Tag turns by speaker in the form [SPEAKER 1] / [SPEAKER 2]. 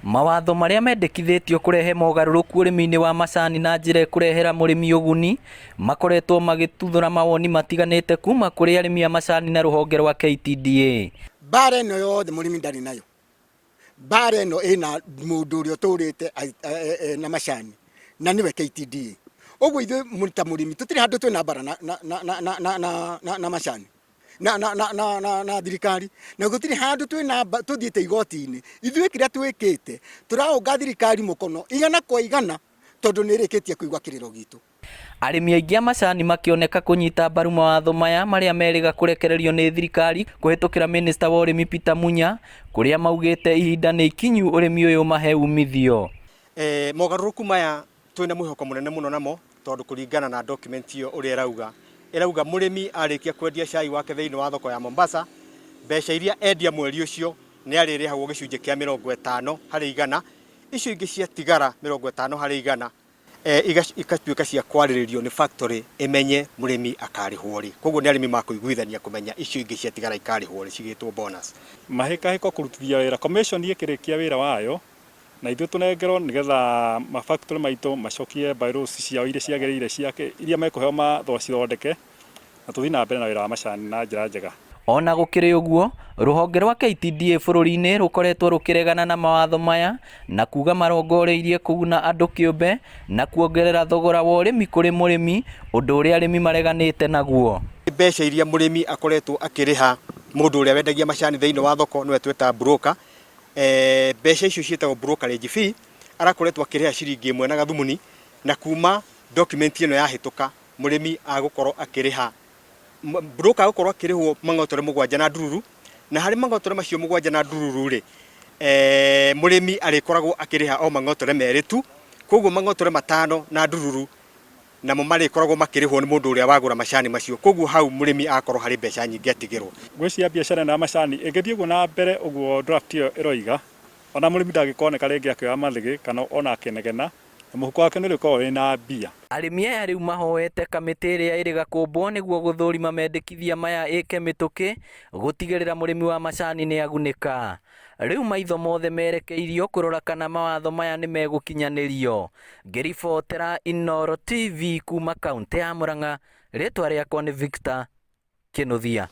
[SPEAKER 1] Mawatho marĩa mendekithĩtio kũrehe mogarũrũku ũrĩmi-inĩ wa macani na njĩra ĩkũrehera mũrĩmi ũguni, makoretwo magĩtuthũra mawoni matiganĩte kuma kũrĩ arĩmi a macani na rũhonge rwa KTDA.
[SPEAKER 2] Mbara ĩno yothe mũrĩmi ndarĩ nayo. Mbara ĩno ĩna mũndũ ũrĩa ũtũrĩte na macani na nĩwe KTDA. Ũguo ithuĩ ta mũrĩmi tũtirĩ handũ twĩna mbara na, na, na, na, na, na, na, na macani na, na, na, na, na, na thirikari na gũtirĩ handũ twĩna tũthiĩte igoti-inĩ. Ithuĩ kĩrĩa twĩkĩte tũraũnga thirikari mũkono igana kwa igana tondũ nĩ ĩrĩkĩtie kũigua kĩrĩro gitũ.
[SPEAKER 1] Arĩmi aingĩ a macani makĩoneka kũnyita mbaru mawatho maya marĩa merĩga kũrekererio nĩ thirikari kũhĩtũkĩra mĩnĩsta wa ũrĩmi Peter Munya, kũrĩa maugĩte ihinda nĩ ikinyu ũrĩmi ũyũ ũmahe umithio.
[SPEAKER 3] E, mogarũrũku maya twĩna mwĩhoko mũnene mũno namo tondũ kũringana na document ĩyo ũrĩa ĩrauga, ĩrauga mũrĩmi arĩkia kwendia cai wake thĩinĩ wa thoko ya Mombasa, mbeca iria endia mweri ũcio nĩ arĩrĩhagwo gĩcunjĩ kĩa 50%, icio ingĩ ciatigara 50% igatuĩka cia kwarĩrĩrio nĩ factory ĩmenye mũrĩmi akarĩhwo rĩ. Koguo nĩ arĩmi makũiguithania kũmenya icio ingĩ ciatigara ikarĩhwo rĩ, cigĩtwo bonus.
[SPEAKER 4] Mahĩkahĩko kũrutithia wĩra, commission ĩkĩrĩkia wĩra wayo na ithuĩ tũnengerwo nĩgetha ma factory maitũ macokie bylaws ciao iria ciagĩrĩire cia iria mekũheo macithondeke na tũthiĩ na mbere na wĩra wa macani na njĩra njega.
[SPEAKER 1] Ona gũkĩrĩ ũguo, rũhonge rwa KTDA bũrũri-inĩ rũkoretwo rũkĩregana na mawatho maya na kuga marongoreirie kũguna andũ kĩũmbe na kuongerera thogora wa ũrĩmi kũrĩ mũrĩmi, ũndũ ũrĩa arĩmi mareganĩte naguo.
[SPEAKER 3] Mbeca iria mũrĩmi akoretwo akĩrĩha mũndũ ũrĩa wendagia macani thĩinĩ wa thoko nĩwe twĩtaga broker, mbeca icio ciĩtagwo brokerage fee, arakoretwo akĩrĩha ciringi ĩmwe na gathumuni, na kuma document ĩno yahĩtũka mũrĩmi agũkorwo akĩrĩha, broker agũkorwo akĩrĩhwo mang'otore mũgwanja na ndururu, na harĩ mang'otore macio mũgwanja na ndururu rĩ, mũrĩmi arĩkoragwo akĩrĩha o mang'otore merĩ tu, koguo mang'otore matano na ndururu namo marĩkoragwo makĩrĩhwo nĩ mũndũ ũrĩa wagũra macani macio, koguo hau mũrĩmi agakorwo harĩ mbeca nyingĩ atigĩrwo.
[SPEAKER 4] Ngwĩciria biacara ĩno ya macani ĩngĩthiĩ ũguo na mbere ũguo draft ĩyo ĩroiga, ona mũrĩmi ndangĩkoneka rĩngĩ akĩoya mathĩgĩ kana ona akĩnegena, na mũhuko wake nĩ ũrĩkoragwo wĩna mbia.
[SPEAKER 1] Arĩmi aya rĩu mahoete kamĩtĩ ĩrĩa ĩrĩga kũmbwo nĩguo gũthũrima mendekithia maya ĩke mĩtũkĩ gũtigĩrĩra mũrĩmi wa macani nĩagunĩka. Rĩu maitho mothe merekeirio kũrora kana mawatho maya nĩmegũkinyanĩrio. Ngĩribotera Inooro TV kuma kauntĩ ya Murang'a, rĩtwa rĩakwa nĩ Victor Kĩnuthia.